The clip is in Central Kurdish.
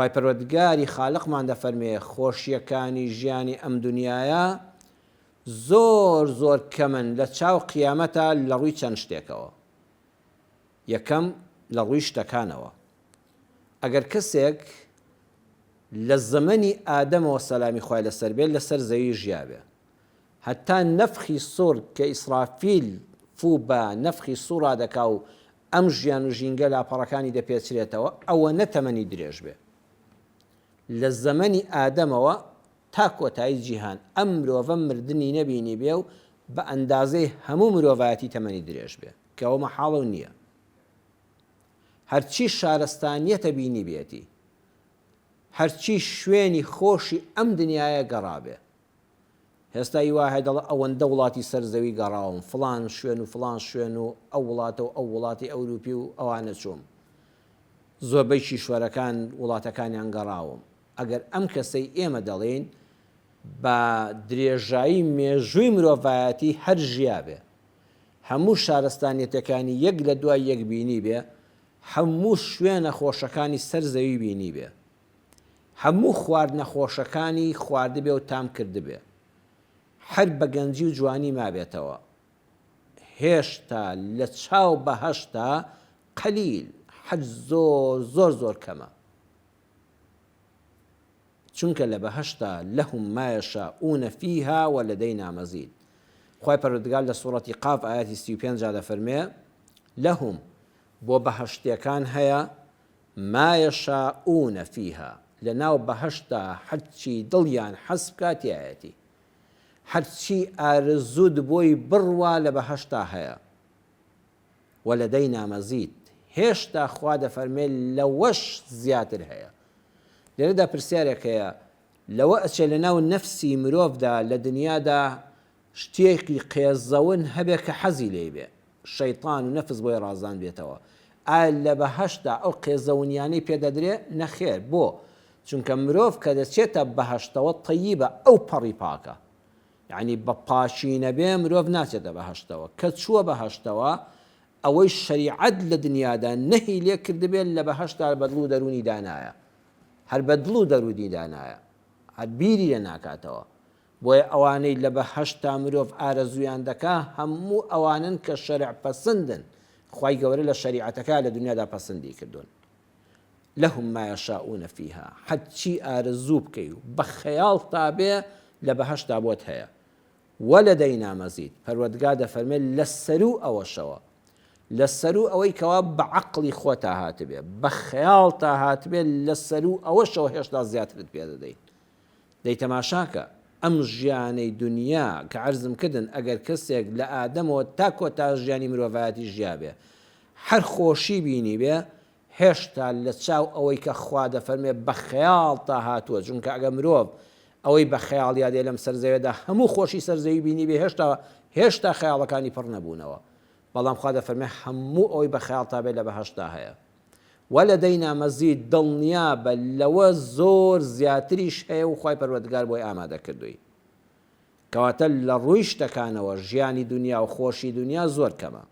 خوای پەروەردگاری خالقمان دەفەرمێ خۆشیەکانی ژیانی ئەم دونیایە زۆر زۆر کەمن لە چاو قیامەتا لە ڕووی چەند شتێکەوە یەکەم لە ڕووی شتەکانەوە ئەگەر کەسێک لە زەمەنی ئادەمەوە سەلامی خوای لەسەر بێت لەسەر زەوی ژیابێ هەتا نەفخی سوڕ کە ئیسرافیل فوو بە نەفخی سوڕا دەکا و ئەم ژیان و ژینگە لاپەڕەکانی دەپێچرێتەوە ئەوەنە تەمەنی درێژ بێ لە زەمەنی ئادەمەوە تا کۆتایی جیهان ئەم مرۆڤە مردنی نەبینیبێ و بە ئەندازەی هەموو مرۆڤایەتی تەمەنی درێژ بێ کە ئەوە مەحاڵە و نییە هەرچی شارستانیەتە بینیبێتی هەرچی شوێنی خۆشی ئەم دنیایە گەڕابێ هێستا ی وا هەیە دەڵێ ئەوەندە وڵاتی سەر زەوی گەڕاوم فڵان شوێن و فڵان شوێن و ئەو وڵاتە و ئەو وڵاتی ئەوروپی و ئەوانە چووم زۆربەی کیشوەرەکان وڵاتەکانیان گەڕاوم ئەگەر ئەم کەسەی ئێمە دەڵێین بە درێژایی مێژووی مرۆڤایەتی هەر ژیابێ هەموو شارستانیەتەکانی یەک لە دوای یەک بینیبێ هەموو شوێنە خۆشەکانی سەر زەوی بینیبێ هەموو خواردنە خۆشەکانی خواردبێ و تام کردبێ هەر بە گەنجی و جوانی مابێتەوە هێشتا لە چاو بەهەشتا قەلیل حەج زۆر زۆر زۆر کەمە چونکە لە بەهەشتا لهم ما یشاءون فیها ولدینا مزید خوای پەروەردگار لە سوڕەتی قاف ئایەتی 35 دا دەفەرمێ لهم بۆ بەهەشتیەکان هەیە ما یشاءون فیها، لەناو بەهەشتدا هەرچی دڵیان حەز بکا تیایەتی. هەرچی ئارەزووت بۆی بڕوا لە بەهەشتا هەیە. ولدینا مزید، هێشتا خوا دەفەرمێ لەوەش زیاتر هەیە. لێرەدا پرسیارێک هەیە، لەوە ئەچێ لەناو نەفسی مرۆڤدا لە دنیادا شتێکی قێزەون هەبێ کە حەزی لێی بێ، شەیتان و نەفس بۆی ڕازاندبێتەوە، ئایا لە بەهەشتدا ئەو قێزەونیانەی پێ دەدرێ؟ نەخێر، بۆ؟ چونکە مرۆڤ کە دەچێتە بەهەشتەوە تەییبە، ئەو پەڕی پاکە، یەعنی بە پاکی نەبێ مرۆڤ ناچێتە بەهەشتەوە، کە چووە بەهەشتەوە ئەوەی شەریعەت لە دنیادا نەهی لێ کردبێ لە بەهەشتدا بە دڵ و دەروونی دانایە، هەر بە دڵ و دەروونی دانایە، هەر بیری لێ ناکاتەوە. بۆیە ئەوانەی لە بەهەشتا مرۆڤ ئارەزوویان دەکا هەموو ئەوانەن کە شەرع پەسندن خوای گەورە لە شەریعەتەکە لە دنیادا پەسندی کردوون لهم ما یشاءون فیها هەرچی ئارەزوو بکەی و بە خەیاڵتا بێ لە بەهەشتا بۆت هەیە ولدینا مزید پەروەردگار دەفەرمێ لە سەروو ئەوەشەوە لە سەروو ئەوەی کەوا بە عەقڵی خۆتا هاتبێ بە خەیاڵتا هاتبێ لە سەروو ئەوەشەوە هێشتا زیاترت پێ دەدەین دەی تەماشاکە ئەم ژیانەی دونیا کە عەرزم کردن ئەگەر کەسێک لە ئادەمەوە تا کۆتا ژیانی مرۆڤایەتی ژیابێ هەر خۆشی بینیبێ هێشتا لە چاو ئەوەی کە خوا دەفەرمێ بە خەیاڵتا هاتووە چونکە ئەگەر مرۆڤ ئەوەی بە خەیاڵیا دێ لەم سەر زەوێدا هەموو خۆشی سەر زەوی بینیبێ هێشتا هێشتا خەیاڵەکانی پڕ نەبوونەوە بەڵام خوا دەفەرمێ هەموو ئەوەی بە خەیاڵتا بێ لە بەهەشتدا هەیە ولدینا مزید دڵنیابە لەوە زۆر زیاتریش هەیە و خوای پەروەردگار بۆی ئامادە کردووی کەواتە لە ڕووی شتەکانەوە ژیانی دونیا و خۆشی دونیا زۆر کەمە.